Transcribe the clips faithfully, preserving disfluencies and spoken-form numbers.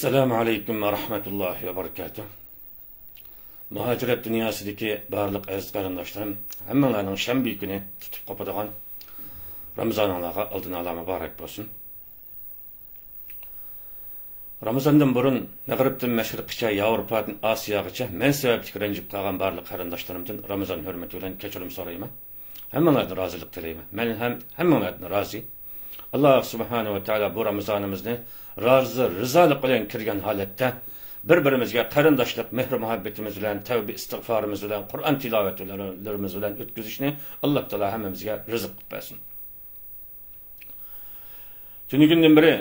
ئەسسالامۇ ئەلەيكۇم ۋە رەھمەتۇللاھى ۋە بەرىكاتۇھ. مۇھاجىرەت دۇنياسىدىكى بارلىق ئەزىز قېرىنداشلىرىم، ھەممىڭلارنىڭ شەنبە كۈنى تۇتۇپ قوپىدىغان رامىزانىڭلارغا ئالدىن ئالا مۇبارەك بولسۇن. رامىزاندىن بۇرۇن مەغرىبتىن مەشرىققىچە، ياۋروپادىن ئاسىياغىچە مەن سەۋەبلىك رەنجىپ قالغان بارلىق قېرىنداشلىرىمدىن رامىزان ھۆرمىتى بىلەن كەچۈرۈم سورايمەن. ھەممىڭلاردىن رازىلىق تىلەيمەن. مەن ھەم ھەممىڭلاردىن رازى. ئاللا سۇبھانەھۇ ۋە تائالا بۇ رامىزانىمىزنى رازى رىزالىق بىلەن كىرگەن ھالەتتە بىر-بىرىمىزگە قېرىنداشلىق مېھرى مۇھەببىتىمىز بىلەن، تەۋبە ئىستىغفارىمىز بىلەن، قۇرئان تىلاۋەتلىرىمىز بىلەن ئۆتكۈزۈشنى ئاللا تائالا ھەممىمىزگە رىزىق قىلىپ بەرسۇن. تۈنۈگۈندىن بېرى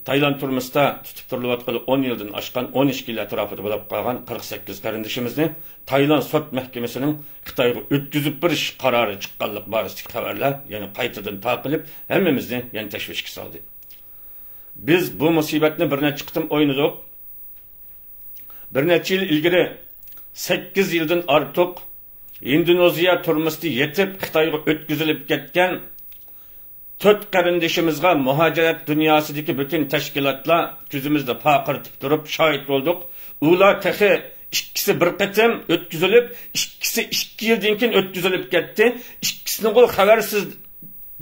تايلاند تۈرمىسىدە تۇتۇپ تۇرۇلۇۋاتقىلى ئون يىلدىن ئاشقان، ئون ئىككى يىل ئەتراپىدا بولۇپ قالغان قىرىق سەككىز قېرىندىشىمىزنى تايلاند سوت مەھكىمىسىنىڭ خىتايغا ئۆتكۈزۈپ بېرىش قارارى چىققانلىقى بارىسىدىكى خەۋەرلەر يەنە قايتىدىن تارقىلىپ، ھەممىمىزنى يەنە تەشۋىشكە سالدى. بىز بۇ مۇسىبەتنى بىر نەچچە قېتىم ئوينىدۇق. بىر نەچچە يىل ئىلگىرى، سەككىز يىلدىن ئارتۇق ھىندونېزىيە تۈرمىسىدە يېتىپ، خىتايغا ئۆتكۈزۈلۈپ كەتكەن تۆت قېرىندىشىمىزغا مۇھاجىرەت دۇنياسىدىكى پۈتۈن تەشكىلاتلار كۆزىمىزدە پارقىرىتىپ تۇرۇپ شاھىت بولدۇق. ئۇلار تېخى ئىككىسى بىر قېتىم ئۆتكۈزۈلۈپ، ئىككىسى ئىككى يىلدىن كېيىن ئۆتكۈزۈلۈپ كەتتى. ئىككىسىنىڭغۇ خەۋەرسىز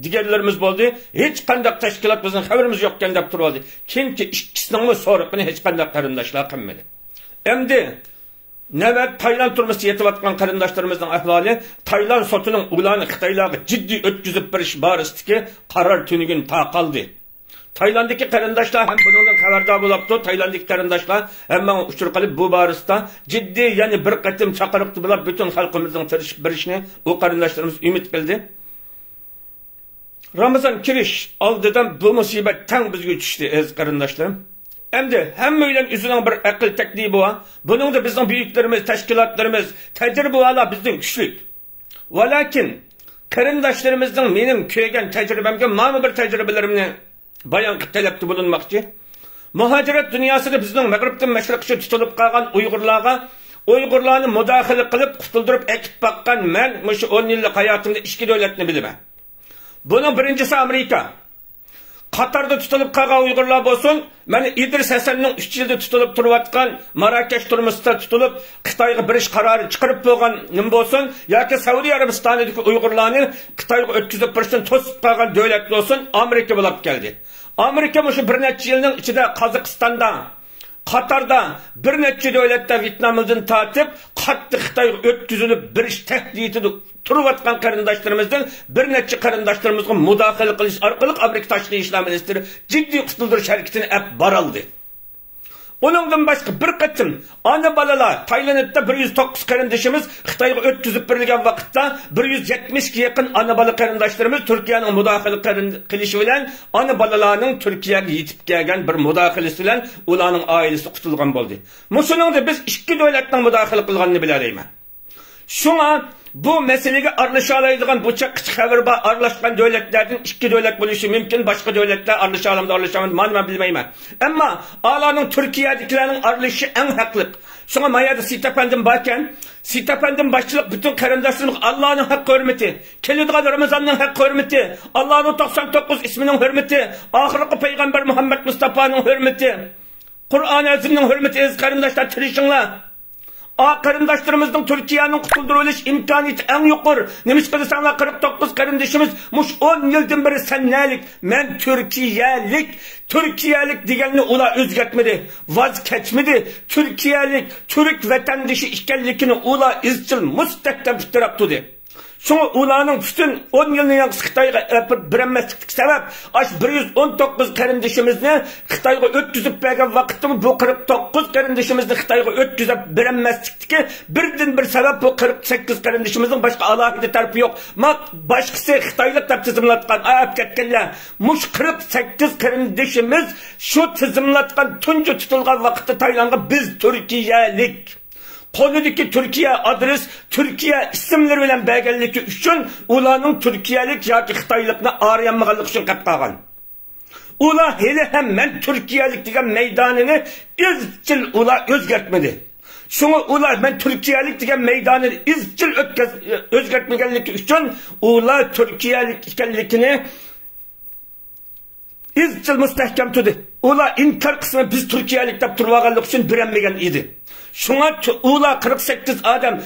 دېگەنلىرىمىز بولدى. ھېچقانداق تەشكىلات بىزنىڭ خەۋىرىمىز يوقكەن دەپ تۇرۇۋالدى. كېيىنكى ئىككىسىنىڭمۇ سورىقىنى ھېچقانداق قېرىنداشلار قىلمىدى. ئەمدى نۆۋەت تايلاند تۈرمىسىدە يېتىۋاتقان قېرىنداشلىرىمىزنىڭ ئەھۋالى، تايلاند سوتىنىڭ ئۇلارنى خىتايلارغا جىددىي ئۆتكۈزۈپ بېرىش بارىسىدىكى قارار تۈنۈگۈن تارقالدى. تايلاندتىكى قېرىنداشلار ھەم بۇنىڭدىن خەۋەردار بولاپتۇ. تايلاندتىكى قېرىنداشلار ھەم ماڭا ئۇچۇر قىلىپ، بۇ بارىسىدا جىددىي يەنە بىر قېتىم چاقىرىق بىلەن پۈتۈن خەلقىمىزنىڭ تىرىشىپ بېرىشىنى ئۇ قېرىنداشلىرىمىز ئۈمىد قىلدى. رامىزان كىرىش ئالدىدا بۇ مۇسىبەت تەڭ بىزگە چۈشتى، ئەزىز قېرىنداشلىرىم. ئەمدى ھەممەيلەن ئۆزىنىڭ بىر ئەقىل تەكلىپى بار. بۇنىڭدا بىزنىڭ بۈيۈكلىرىمىز، تەشكىلاتلىرىمىز، تەجرىبىۋالار بىزدىن كۈچلۈك. ۋالاكىن قېرىنداشلىرىمىزنىڭ، مېنىڭ كۆرگەن تەجرىبەمگە مانا بىر تەجرىبىلىرىمنى بايان قىلىپ تەلەپتە بۇلۇنماقچى. مۇھاجىرەت دۇنياسىدا بىزنىڭ مەغرىبتىن مەشرىققىچە تۇتۇلۇپ قالغان ئۇيغۇرلارغا، ئۇيغۇرلارنى مۇداخىلە قىلىپ قۇتۇلدۇرۇپ ئەكىپ باققان مەن مۇشۇ ئون يىللىق ھاياتىمدا ئىككى دۆلەتنى بىلىمەن. بۇنىڭ بىرىنچىسى ئامېرىكا. قاتاردا تۇتۇلۇپ قالغان ئۇيغۇرلار بولسۇن، مانا ئىدرىس ھەسەننىڭ ئۈچ يىلدا تۇتۇلۇپ تۇرۇۋاتقان ماراكەش تۈرمىسىدە تۇتۇلۇپ، خىتايغا بېرىش قارارى چىقىرىپ بولغان نېمە بولسۇن، ياكى سەئۇدى ئەرەبىستانىدىكى ئۇيغۇرلارنى خىتايغا ئۆتكۈزۈپ بېرىشتىن توسۇپ قالغان دۆلەت بولسۇن، ئامېرىكا بولۇپ كەلدى. ئامېرىكا مۇشۇ بىر نەچچە يىلنىڭ ئىچىدە قازاقىستاندا، قاتاردا، بىر نەچچە دۆلەتتە، ۋيېتنامدىن تارتىپ، قاتتىق خىتايغا ئۆتكۈزۈلۈپ بېرىش تەھدىتىدە تۇرۇۋاتقان قېرىنداشلىرىمىزدىن بىر نەچچە قېرىنداشلىرىمىزغا مۇداخىلە قىلىش ئارقىلىق ئامېرىكا تاشقى ئىشلار مىنىستىرى جىددىي قۇتۇلدۇرۇش ھەرىكىتىنى ئەپ بارالدى. ئۇنىڭدىن باشقا بىر قېتىم ئانا بالىلار، تايلاندتا بىر يۈز توققۇز قېرىندىشىمىز خىتايغا ئۆتكۈزۈپ بېرىلگەن ۋاقىتتا، بىر يۈز يەتمىشكە يېقىن ئانا بالا قېرىنداشلىرىمىز تۈركىيەنىڭ مۇداخىلە قېرىن-، قىلىشى بىلەن ئانا بالىلارنىڭ تۈركىيەگە يېتىپ كەلگەن بىر مۇداخىلىسى بىلەن ئۇلارنىڭ ئائىلىسى قۇتۇلغان بولدى. مۇشۇنىڭدا بىز ئىككى دۆلەتنىڭ مۇداخىلە قىلغانىنى بىلەلەيمەن. شۇڭا بۇ مەسىلىگە ئارىلىشالايدىغان بۇ چاققىچە خەۋىرى بار ئارىلاشقان دۆلەتلەردىن ئىككى دۆلەت بولۇشى مۇمكىن، باشقا دۆلەتلەر ئارىلىشالامدۇ، ئارىلىشالمامدۇ، مانا مەن بىلمەيمەن. ئەمما ئالارنىڭ تۈركىيەدىكىلەرنىڭ ئارىلىشىشى ئەڭ ھەقلىق. شۇڭا ما يەردە سېيىت ئەپەندىم باركەن، سېيىت ئەپەندىم باشچىلىق پۈتۈن قېرىنداشلىرىمىزغا ئاللانىڭ ھەق ھۆرمىتى، كېلىدىغان رامىزاننىڭ ھەق ھۆرمىتى، ئاللانىڭ توقسان توققۇز ئىسمىنىڭ ھۆرمىتى، ئاخىرقى پەيغەمبەر مۇھەممەد مۇستاپانىڭ ھۆرمىتى، قۇرئان ئەزىمنىڭ ھۆرمىتى، ئەزىز قېرىنداشلار، تىرىشىڭلار. ئا، قېرىنداشلىرىمىزنىڭ تۈركىيەنىڭ قۇتۇلدۇرۇۋېلىش ئىمكانىيىتى ئەڭ يۇقىرى. نېمىشقا دېسەڭلار، قىرىق توققۇز قېرىندىشىمىز مۇشۇ ئون يىلدىن بېرى سەن نەلىك، مەن تۈركىيەلىك، تۈركىيەلىك دېگەننى ئۇلار ئۆزگەرتمىدى، ۋاز كەچمىدى. تۈركىيەلىك، تۈرك ۋەتەندىشى ئىكەنلىكىنى ئۇلار ئىزچىل مۇستەھكەم ئىتتىراپ تۇردى. شۇڭا ئۇلارنىڭ پۈتۈن ئون يىلنى يالغۇز خىتايغا ئەپىرىپ بېرەلمەسلىكتىكى سەۋەب، ئاشۇ بىر يۈز ئون توققۇز قېرىندىشىمىزنى خىتايغا ئۆتكۈزۈپ بەرگەن ۋاقىتتىمۇ بۇ قىرىق توققۇز قېرىندىشىمىزنى خىتايغا ئۆتكۈزۈپ بېرەلمەسلىكتىكى بىردىنبىر سەۋەب، بۇ قىرىق سەككىز قېرىندىشىمىزنىڭ باشقا ئالاھىدە تەرىپى يوق. ما-، باشقىسى خىتايلىق دەپ تىزىملاتقان، ئاپ كەتكەنلەر. مۇشۇ قىرىق سەككىز قېرىندىشىمىز شۇ تىزىملاتقان تۇنجى تۇتۇلغان ۋاقىتتا تايلاندغا بىز تۈركىيەلىك، قولىدىكى تۈركىيە ئادرېس، تۈركىيە ئىسىملىرى بىلەن بەرگەنلىكى ئۈچۈن ئۇلارنىڭ تۈركىيەلىك ياكى خىتايلىقنى ئارىيالمىغانلىقى ئۈچۈن قېلىپ قالغان. ئۇلار ھېلىھەم مەن تۈركىيەلىك دېگەن مەيدانىنى ئىزچىل ئۇلار ئۆزگەرتمىدى. شۇڭا ئۇلار مەن تۈركىيەلىك دېگەن مەيدانىنى ئىزچىل ئۆتكەز-، ئۆزگەرتمىگەنلىكى ئۈچۈن ئۇلار تۈركىيەلىك ئىكەنلىكىنى ئىزچىل مۇستەھكەم تۇردى. ئۇلار ئىنكار قىسمى بىز تۈركىيەلىك دەپ تۇرۇۋالغانلىقى ئۈچۈن بېرەلمىگەن ئىدى. شۇڭا تۇ-، ئۇلار قىرىق سەككىز ئادەم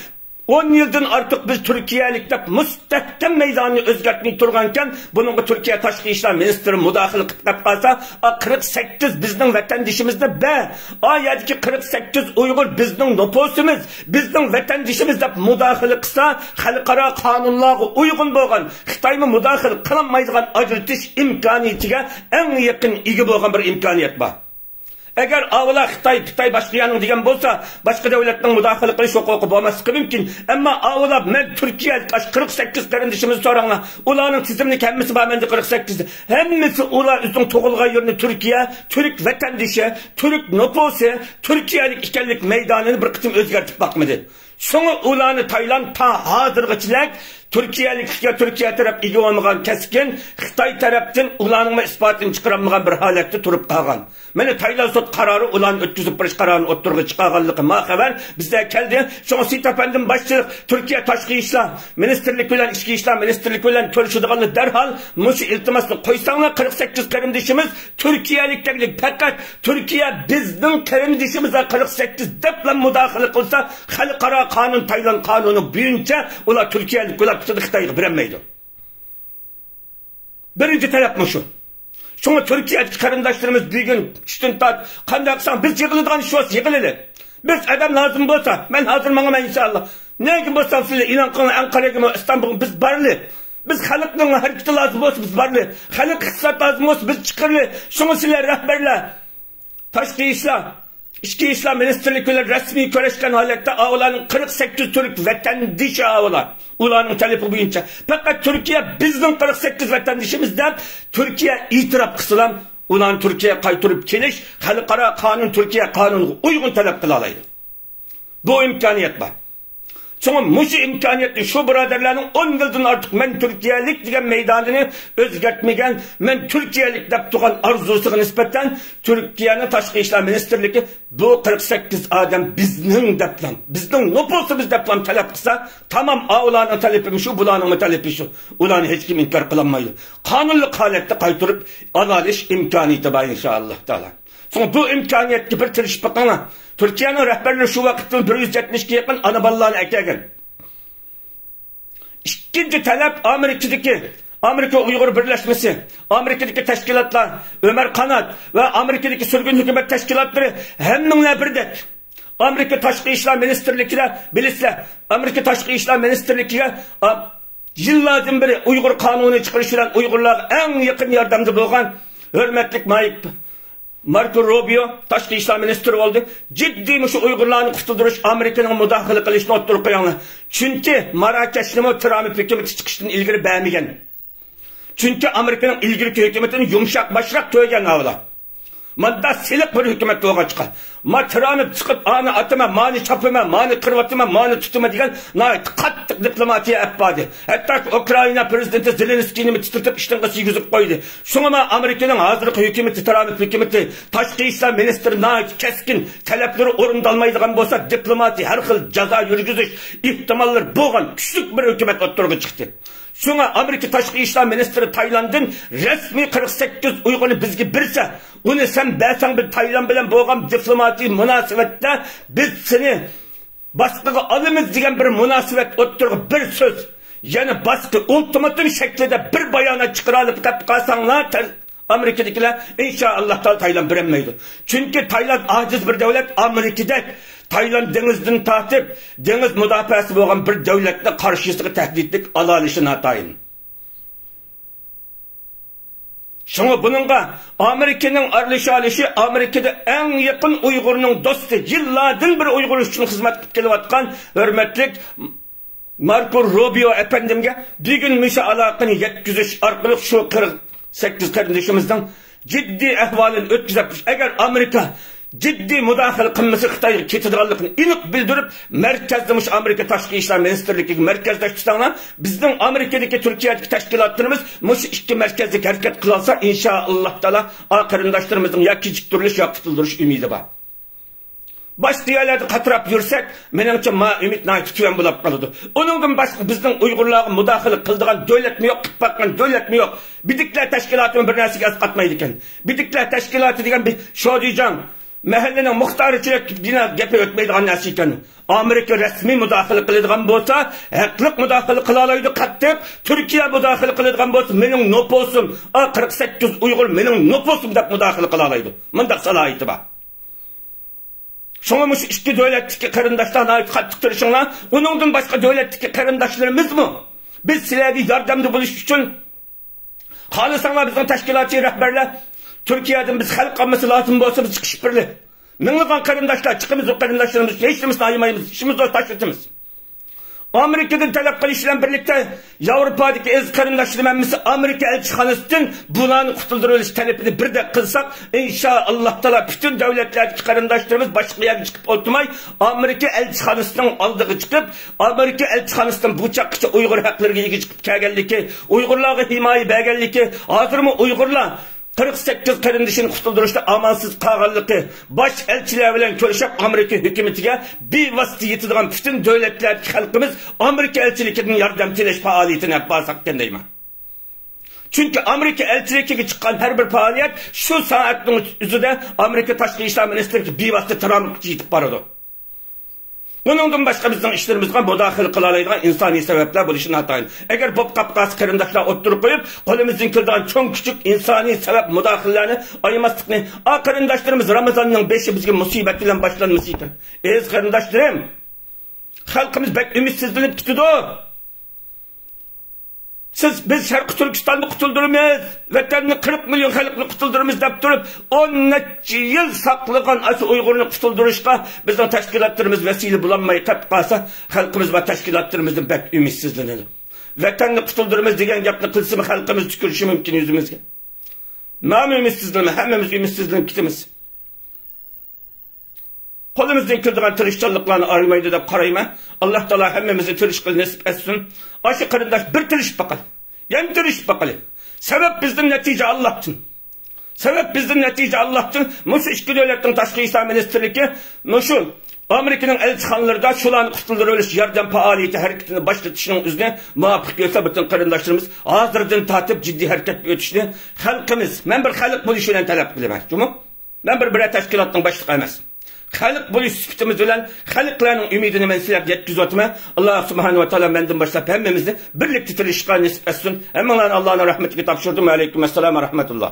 ئون يىلدىن ئارتۇق بىز تۈركىيەلىك دەپ مۇستەھكەم مەيدانىنى ئۆزگەرتمەي تۇرغانكەن، بۇنىڭغا تۈركىيە تاشقى ئىشلار مىنىستىرى مۇداخىلە قىلىپ قالسا، ئا، قىرىق سەككىز بىزنىڭ ۋەتەندىشىمىزنى بە، ئا يەردىكى قىرىق سەككىز ئۇيغۇر بىزنىڭ نوپۇسىمىز، بىزنىڭ ۋەتەندىشىمىز دەپ مۇداخىلە قىلسا، خەلقئارا قانۇنلارغا ئۇيغۇن بولغان، خىتايمۇ مۇداخىلە قىلالمايدىغان ئاجرىتىش ئىمكانىيىتىگە ئەڭ يېقىن ئىگە بولغان بىر ئىمكانىيەت بار. ئەگەر ئاۋۇلار خىتاي، پىتاي باشقا يەرنىڭ دېگەن بولسا، باشقا دۆلەتنىڭ مۇداخىلە قىلىش ھوقۇقى بولماسلىقى مۇمكىن. ئەمما ئاۋۇلار مەن تۈركىيەلىك ئاشۇ قىرىق سەككىز قېرىندىشىمىزنى سوراڭلار. ئۇلارنىڭ تىزىملىك ھەممىسى بار مەندە قىرىق سەككىز. ھەممىسى ئۇلار ئۆزىنىڭ تۇغۇلغان يېرىنى تۈركىيە، تۈرك ۋەتەندىشى، تۈرك نوپۇسى، تۈركىيەلىك ئىكەنلىك مەيدانىنى بىر قېتىم ئۆزگەرتىپ باقمىدى. شۇڭا ئۇلارنى تايلاند تا ھازىرغىچىلىك تۈركىيەلىكلىككە تۈركىيە تەرەپ ئىگە بولمىغان كەسكىن، خىتاي تەرەپتىن ئۇلارنىڭمۇ ئىسپاتىنى چىقىرالمىغان بىر ھالەتتە تۇرۇپ قالغان. مانا تايلاند سوت قارارى ئۇلارنى ئۆتكۈزۈپ بېرىش قارارىنى ئوتتۇرىغا چىقارغانلىقى ما خەۋەر بىزدە كەلدى. شۇڭا سى تەپەندىم باشچىلىق تۈركىيە تاشقى ئىشلار مىنىستىرلىكى بىلەن ئىچكى ئىشلار مىنىستىرلىكى بىلەن كۆرۈشىدىغانلار دەرھال مۇشۇ ئىلتىماسنى قويساڭلار، قىرىق سەككىز قېرىندىشىمىز تۈركىيەلىكتەكلىك پەقەت تۈركىيە بىزنىڭ قېرىندىشىمىزغا قىرىق سەككىز دەپلا مۇداخىلە قىلسا، خەلقئارا قانۇن، تايلاند قانۇنى بويىچە ئۇلار تۈركىيەلىك بولۇپ كېتىدۇ، خىتايغا بېرەلمەيدۇ. بىرىنچى تەلەپ مۇشۇ. شۇڭا تۈركىيەدىكى قېرىنداشلىرىمىز بۈگۈن چۈشتىن تارت، قانداق قىلساڭ بىز يىغىلىدىغان ئىش بولسا يىغىلىلى. بىز ئادەم لازىم بولسا، مەن ھازىر ماڭىمەن ئىنشائاللا. نەگە بولسام سىلەر ئېلان قىلىڭ، ئەنقەرەگىمۇ، ئىستانبۇلغا بىز بارلى. بىز خەلقنىڭ ھەرىكىتى لازىم بولسا بىز بارلى. خەلق ئىقتىساد لازىم بولسا بىز چىقىرلى. شۇڭا سىلەر رەھبەرلەر تاشقى ئىشلار، ئىچكى ئىشلار مىنىستىرلىكى بىلەن رەسمىي كۆرۈشكەن ھالەتتە ئاۋۇلارنىڭ قىرىق سەككىز تۈرك ۋەتەندىشى ئاۋۇلار. ئۇلارنىڭ تەلىپى بويىچە پەقەت تۈركىيە بىزنىڭ قىرىق سەككىز ۋەتەندىشىمىز دەپ تۈركىيە ئېتىراپ قىلسىلا، ئۇلارنى تۈركىيەگە قايتۇرۇپ كېلىش خەلقئارا قانۇن، تۈركىيە قانۇنىغا ئۇيغۇن تەلەپ قىلالايدۇ. بۇ ئىمكانىيەت بار. شۇڭا مۇشۇ ئىمكانىيەتنى شۇ بۇرادەرلەرنىڭ ئون يىلدىن ئارتۇق مەن تۈركىيەلىك دېگەن مەيدانىنى ئۆزگەرتمىگەن، مەن تۈركىيەلىك دەپ تۇرغان ئارزۇسىغا نىسبەتەن تۈركىيەنىڭ تاشقى ئىشلار مىنىستىرلىكى بۇ قىرىق سەككىز ئادەم بىزنىڭ دەپلا، بىزنىڭ نوپۇسىمىز دەپلا تەلەپ قىلسا، تامام، ئاۋۇلارنىڭ تەلىپىمۇ شۇ، بۇلارنىڭمۇ تەلىپى شۇ. ئۇلارنى ھېچكىم ئىنكار قىلالمايدۇ. قانۇنلۇق ھالەتتە قايتۇرۇپ ئالالىش ئىمكانىيىتى بار، ئىنشائاللا تائالا. شۇڭا بۇ ئىمكانىيەتكە بىر تىرىشىپ بېقىڭلار. تۈركىيەنىڭ رەھبەرلىرى شۇ ۋاقىتتىن بىر يۈز يەتمىشكە يېقىن ئانا بالىلارنى ئەكەلگەن. ئىككىنچى تەلەپ ئامېرىكىدىكى، ئامېرىكا ئۇيغۇر بىرلەشمىسى، ئامېرىكىدىكى تەشكىلاتلار، ئۆمەر قانات ۋە ئامېرىكىدىكى سۈرگۈن ھۆكۈمەت تەشكىلاتلىرى ھەممىڭلار بىردەك ئامېرىكا تاشقى ئىشلار مىنىستىرلىكىدە بىلىسىلەر، ئامېرىكا تاشقى ئىشلار مىنىستىرلىكىگە، ئا، يىللاردىن بېرى ئۇيغۇر قانۇنى چىقىرىش بىلەن ئۇيغۇرلارغا ئەڭ يېقىن ياردەمدە بولغان ھۆرمەتلىك مايك ماركو روبىيو تاشقى ئىشلار مىنىستىرى بولدى. جىددىي مۇشۇ ئۇيغۇرلارنى قۇتۇلدۇرۇش ئامېرىكىنىڭ مۇداخىلە قىلىشىنى ئوتتۇرىغا قويۇڭلار. چۈنكى ماراكەشنىمۇ ترامپ ھۆكۈمىتى چىقىشتىن ئىلگىرى بەرمىگەن. چۈنكى ئامېرىكىنىڭ ئىلگىرىكى ھۆكۈمىتىنى يۇمشاق باشراق كۆرگەن ئاۋۇلار. ماندا سېلىق بىر ھۆكۈمەت بولغاچقا، ما ترامپ چىقىپ، ئانى ئاتىمەن، مانى چاپىمەن، مانى قىرىۋاتىمەن، مانى تۇتىمەن دېگەن ناھايىتى قاتتىق دىپلوماتىيە ئېلىپ باردى. ھەتتاكى ئۇكرائىنا پىرېزىدېنتى زېلېنسكىينىمۇ تىترىتىپ ئىشتىن قىلسا يېگۈزۈپ قويدى. شۇڭا ما ئامېرىكىنىڭ ھازىرقى ھۆكۈمىتى، ترامپ ھۆكۈمىتى، تاشقى ئىشلار مىنىستىرى ناھايىتى كەسكىن تەلەپلىرى ئورۇندالمايدىغان بولسا، دىپلوماتىي ھەر خىل جازا يۈرگۈزۈش ئېھتىماللىرى بولغان كۈچلۈك بىر ھۆكۈمەت ئوتتۇرىغا چىقتى. شۇڭا ئامېرىكا تاشقى ئىشلار مىنىستىرى تايلانددىن رەسمىي قىرىق سەككىز ئۇيغۇرنى بىزگە بەرسە، ئۇنى سەن بەرسەڭ، بىز تايلاند بىلەن بولغان دىپلوماتىك مۇناسىۋەتتە بىز سېنى باسقىغا ئالىمىز دېگەن بىر مۇناسىۋەت ئوتتۇرىغا بىر سۆز، يەنى باسقى ئۇلتىماتوم شەكلىدە بىر بايانات چىقىرالىپ قېلىپ قالساڭلار، تەن-، ئامېرىكىدىكىلەر ئىنشائاللا تائالا تايلاند بېرەلمەيدۇ. چۈنكى تايلاند ئاجىز بىر دۆلەت، ئامېرىكىدەك تايلاند دېڭىزدىن تارتىپ دېڭىز مۇداپىئەسى بولغان بىر دۆلەتنى قارشىسىغا تەھدىتلىك ئالالىشى ناتايىن. شۇڭا بۇنىڭغا ئامېرىكىنىڭ ئارىلىشالىشى، ئامېرىكىدا ئەڭ يېقىن ئۇيغۇرنىڭ دوستى، يىللاردىن بېرى ئۇيغۇر ئۈچۈن خىزمەت قىلىپ كېلىۋاتقان ھۆرمەتلىك ماركو روبىيو ئەپەندىمگە بۈگۈن مۇشۇ ئالاقىنى يەتكۈزۈش ئارقىلىق شۇ قىرىق سەككىز قېرىندىشىمىزنىڭ جىددىي ئەھۋالىنى ئۆتكۈزۈپ، ئەگەر ئامېرىكا جىددىي مۇداخىلە قىلمىسا، خىتايغا كېتىدىغانلىقىنى ئېنىق بىلدۈرۈپ، مەركەزدە مۇشۇ ئامېرىكا تاشقى ئىشلار مىنىستىرلىكىگە مەركەزداش تۇتساڭلار، بىزنىڭ ئامېرىكىدىكى، تۈركىيەدىكى تەشكىلاتلىرىمىز مۇشۇ ئىككى مەركەزدىكى ھەرىكەت قىلالسا، ئىنشائاللا تائالا، ئا، قېرىنداشلىرىمىزنىڭ يا كېچىكتۈرۈلۈش، يا قۇتۇلدۇرۇش ئۈمىدى بار. باشقا يەرلەردە قاتراپ يۈرسەك، مېنىڭچە، ما ئۈمىد ناھايىتى تۆۋەن بولاپ قالىدۇ. ئۇنىڭدىن باشقا بىزنىڭ ئۇيغۇرلارغا مۇداخىلە قىلىدىغان دۆلەتمۇ يوق، ئىتتىپاق قىلغان دۆلەتمۇ يوق. بىدىكلەر تەشكىلاتىمۇ بىر نەرسىگە ئەسقاتمايدىكەن. بىدىكلەر تەشكىلاتى دېگەن بىر شودىجاڭ مەھەللىنىڭ مۇختارى چىرايلىق بىنا گېپى ئۆتمەيدىغان نەرسە ئىكەن. ئامېرىكا رەسمىي مۇداخىلە قىلىدىغان بولسا، ھەقلىق مۇداخىلە قىلالايدۇ، قاتتىق. تۈركىيە مۇداخىلە قىلىدىغان بولسا، مېنىڭ نوپۇسۇم، ئا، قىرىق سەككىز ئۇيغۇر مېنىڭ نوپۇسۇم دەپ مۇداخىلە قىلالايدۇ. مۇنداق سالاھىيىتى بار. شۇڭا مۇشۇ ئىككى دۆلەتتىكى قېرىنداشلار ناھايىتى قاتتىق تىرىشىڭلار. ئۇنىڭدىن باشقا دۆلەتتىكى قېرىنداشلىرىمىزمۇ بىز سىلەرگە ياردەمدە بولۇش ئۈچۈن، خالىساڭلار بىزنىڭ تەشكىلاتچى رەھبەرلەر، تۈركىيەدىن بىز خەلق ئالمىسى لازىم بولسا، بىز چىقىشىپ بېرىلى. مىڭلىغان قېرىنداشلار چىقىمىز، ئۇ قېرىنداشلىرىمىز ھېچ نېمىسىنى ئايىمايمىز، ئىشىمىزنى تاشلىتىمىز. ئامېرىكىدىن تەلەپ قىلىش بىلەن بىرلىكتە، ياۋروپادىكى ئەزىز قېرىنداشلىرىم ھەممىسى ئامېرىكا ئەلچىخانىسىدىن بۇلارنى قۇتۇلدۇرۇۋېلىش تەلىپىنى بىردەك قىلساق، ئىنشائاللا تائالا پۈتۈن دۆلەتلەردىكى قېرىنداشلىرىمىز باشقا يەرگە چىقىپ ئولتۇرماي، ئامېرىكا ئەلچىخانىسىنىڭ ئالدىغا چىقىپ، ئامېرىكا ئەلچىخانىسىنىڭ بۇ چاغقىچە ئۇيغۇر ھەقلىرىگە ئىگە چىقىپ كەلگەنلىكى، ئۇيغۇرلارغا ھىمايە بەرگەنلىكى، ھازىرمۇ ئۇيغۇرلار قىرىق سەككىز قېرىندىشىنى قۇتۇلدۇرۇشتا ئامالسىز قالغانلىقى، باش ئەلچىلەر بىلەن كۆرۈشۈپ، ئامېرىكا ھۆكۈمىتىگە بىۋاسىتە يېتىدىغان پۈتۈن دۆلەتلەردىكى خەلقىمىز ئامېرىكا ئەلچىلىكىدىن ياردەم تىلەش پائالىيىتىنى ئېلىپ بارساق ئىكەن دەيمەن. چۈنكى ئامېرىكا ئەلچىلىكىگە چىققان ھەر بىر پائالىيەت شۇ سائەتنىڭ ئۆزىدە ئامېرىكا تاشقى ئىشلار مىنىستىرلىكى بىۋاسىتە تاراملىققا يېتىپ بارىدۇ. بۇنىڭدىن باشقا بىزنىڭ ئىشلىرىمىزغا مۇداخىلە قىلالايدىغان ئىنسانىي سەۋەبلەر بولۇشى ناتايىن. ئەگەر بولۇپ قاپقالسا قېرىنداشلار ئوتتۇرىغا قويۇپ، قولىمىزدىن كېلىدىغان چوڭ كىچىك ئىنسانىي سەۋەب مۇداخىلىلەرنى ئايىماسلىقنى، ئا قېرىنداشلىرىمىز رامىزاننىڭ بېشى بىزگە مۇسىبەت بىلەن باشلانمىسا ئىكەن. ئەزىز قېرىنداشلىرىم، خەلقىمىز بەك ئۈمىدسىزلىنىپ كېتىدۇ. سىز، بىز شەرقىي تۈركىستاننى قۇتۇلدۇرىمىز، ۋەتەننى، قىرىق مىليون خەلقنى قۇتۇلدۇرىمىز دەپ تۇرۇپ، ئون نەچچە يىل ساقلىغان ئاشۇ ئۇيغۇرنى قۇتۇلدۇرۇشقا بىزنىڭ تەشكىلاتلىرىمىز ۋەسىلە بولالماي قېلىپ قالسا، خەلقىمىز ۋە تەشكىلاتلىرىمىزدىن بەك ئۈمىدسىزلىنىدۇ. ۋەتەننى قۇتۇلدۇرىمىز دېگەن گەپنى قىلسىمۇ خەلقىمىز تۈكۈرۈشى مۇمكىن يۈزىمىزگە. مەنمۇ ئۈمىدسىزلىنىمەن، ھەممىمىز ئۈمىدسىزلىنىپ كېتىمىز. قولىمىزدىن كېلىدىغان تىرىشچانلىقلارنى ئايىمايدۇ دەپ قارايمەن. ئاللا تائالا ھەممىمىزنى تىرىشقىلى نېسىپ ئەتسۇن. ئاشۇ قېرىنداش بىر تىرىشىپ باقايلى. يەنە تىرىشىپ باقايلى. سەۋەب بىزدىن، نەتىجە ئاللاھتىن. سەۋەب بىزدىن، نەتىجە ئاللاھتىن. مۇشۇ ئىككى دۆلەتنىڭ تاشقى ئىشلار مىنىستىرلىكى مۇشۇ ئامېرىكىنىڭ ئەلچىخانىلىرىدا شۇلارنى قۇتۇلدۇرۇۋېلىش ياردەم پائالىيىتى ھەرىكىتىنى باشلىتىشنىڭ ئۆزىنى مۇۋاپىق كۆرسە، بۈتۈن قېرىنداشلىرىمىز ھازىردىن تارتىپ جىددىي ھەرىكەتكە ئۆتۈشنى خەلقىمىز، مەن بىر خەلق بولۇش بىلەن تەلەپ قىلىمەن. جۇمۇ؟ مەن بىر، بىرەر تەشكىلاتنىڭ باشلىقى ئەمەس. خەلق بولۇش سۈپىتىمىز بىلەن خەلقلەرنىڭ ئۈمىدىنى مەن سىلەرگە يەتكۈزۈۋاتىمەن. ئاللا سۇبھانەھۇ ۋە تائالا مەندىن باشلاپ ھەممىمىزنى بىرلىكتە تىرىشىشقا نېسىپ ئەتسۇن. ھەممىڭلارنى ئاللانىڭ رەھمىتىگە تاپشۇردۇم. ۋەئەلەيكۇم ئەسسالام ۋە رەھمەتۇللا.